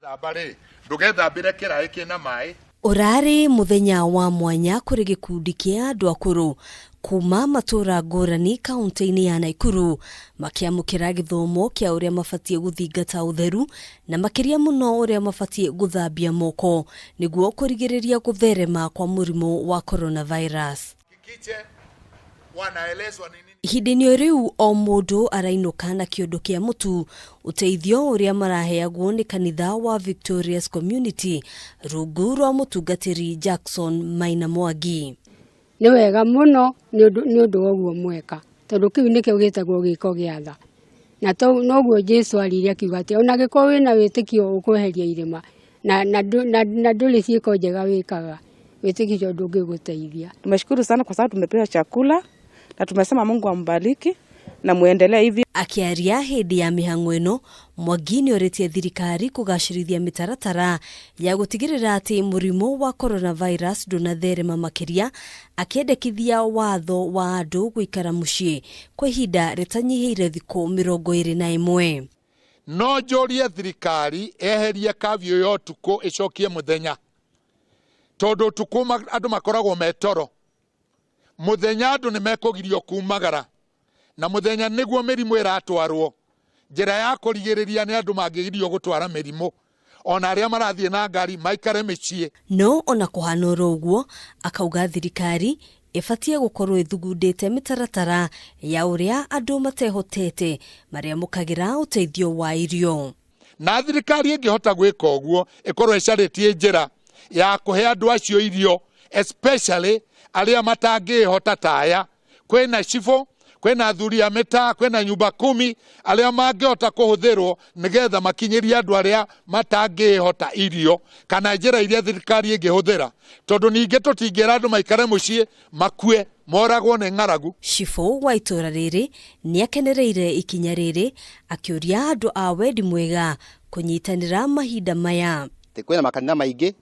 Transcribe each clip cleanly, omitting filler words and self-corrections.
Thamba rĩ, ndũgethambĩre kĩraĩ kĩna maĩ. Ũrarĩ mũthenya wa mwanya kũrĩ gĩkundi kĩa andũ akũrũ kuma matũra ngũrani kaunti-inĩ ya Naikuru makĩamũkĩra gĩthomo kĩa ũrĩa mabatiĩ gũthingata ũtheru na makĩria mũno ũrĩa mabatiĩ gũthambia moko nĩguo kũrigĩrĩria gũtherema kwa mũrimũ wa coronavirus. Kikiche wanaelezwa ni nini. Ihinda-inĩ o rĩu o mũndũ arainũka na kĩondo kĩa mũtu, ũteithio ũrĩa maraheagwo nĩ kanitha wa Victorious Community rungu rwa mũtungatĩri Jackson Maina Mwangi. Nĩ wega mũno nĩ ũndũ wa ũguo mweka, tondũ kĩu nĩkĩo gĩtagwo gĩko gĩa tha. Na noguo Jesu aririe akiuga atĩ ona angĩkorwo wĩna wĩtĩkio ũkweheria irĩma na, na, na, na ndũrĩ ciĩko njega wĩkaga, wĩtĩkio ũcio ndũngĩgũteithia. Tumeshukuru sana kwa sababu tumepewa chakula na tumesema Mungu ambariki na muendelee hivi. Akĩaria hĩndĩ ya mĩhang'o ĩno, Mwangi nĩorĩtie thirikari kũgacĩrithia mĩtaratara ya gũtigĩrĩra atĩ mũrimũ wa coronavirus ndũnatherema makĩria, akĩendekithia watho wa andũ gũikara mũciĩ kwa ihinda rĩtanyihĩire thikũ 21. No njũrie thirikari eherie curfew ya ũtukũ ĩcokie mũthenya, tondũ ũtukũ andũ makoragwo me toro, mũthenya andũ nĩ mekũgirio kumagara, na mũthenya nĩguo mĩrimũ ĩratwarwo. Njĩra ya kũrigĩrĩria nĩ andũ mangĩgirio gũtwara mĩrimũ, ona arĩa marathiĩ na ngari maikare mĩciĩ. No ona kũhana oro ũguo, akauga thirikari ĩbatiĩ gũkorwo ĩthugundĩte mĩtaratara ya ũrĩa andũ matehotete marĩamũkagĩra ũteithio wa irio. Na thirikari ĩngĩhota gwĩka ũguo, ĩkorwo ĩcarĩtie njĩra ya kũhe andũ acio irio, especially arĩa matangĩhota ta aya. Kwĩna cibũ, kwĩna athuri a mĩtaa, kwĩna nyumba kumi arĩa mangĩhota kũhũthĩrwo nĩgetha makinyĩrie andũ arĩa matangĩhota irio, kana njĩra iria thirikari ĩngĩhũthĩra, tondũ ningĩ tũtingĩra andũ maikare mũciĩ makue moragwo nĩ ng'aragu. Cibũ wa itũra rĩrĩ nĩakenereire ikinya rĩrĩ akĩũria andũ a wendi mwega kũnyitanĩra mahinda maya. Kwĩna makanitha maingĩ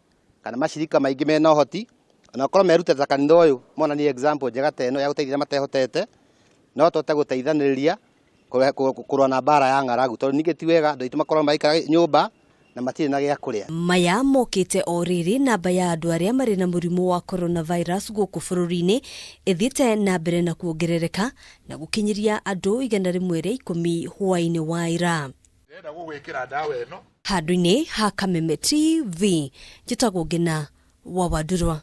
kana macirika maingĩ mena ũhoti, ona korwo merutĩte ta kanitha ũyũ monanie example njega ta ĩno ya gũteithia arĩa matehotete, no tũhote gũteithanĩrĩria kũrũa na mbara ya ng'aragu, tondũ ningĩ ti wega andũ aitũ makorwo maikara nyũmba na matirĩ na gĩa kũrĩa. Maya mokĩte o rĩrĩ namba ya andũ arĩa marĩ na mũrimũ wa coronavirus gũkũ bũrũri-inĩ ĩthiĩte na mbere na kuongerereka na gũkinyĩria andũ 110 hwaĩ-inĩ wa ira. Ndĩrenda gũgwĩkĩra ndawa ĩno. Handũ-inĩ ha Kameme TV, njĩtagwo Ngina wa Wandurwa.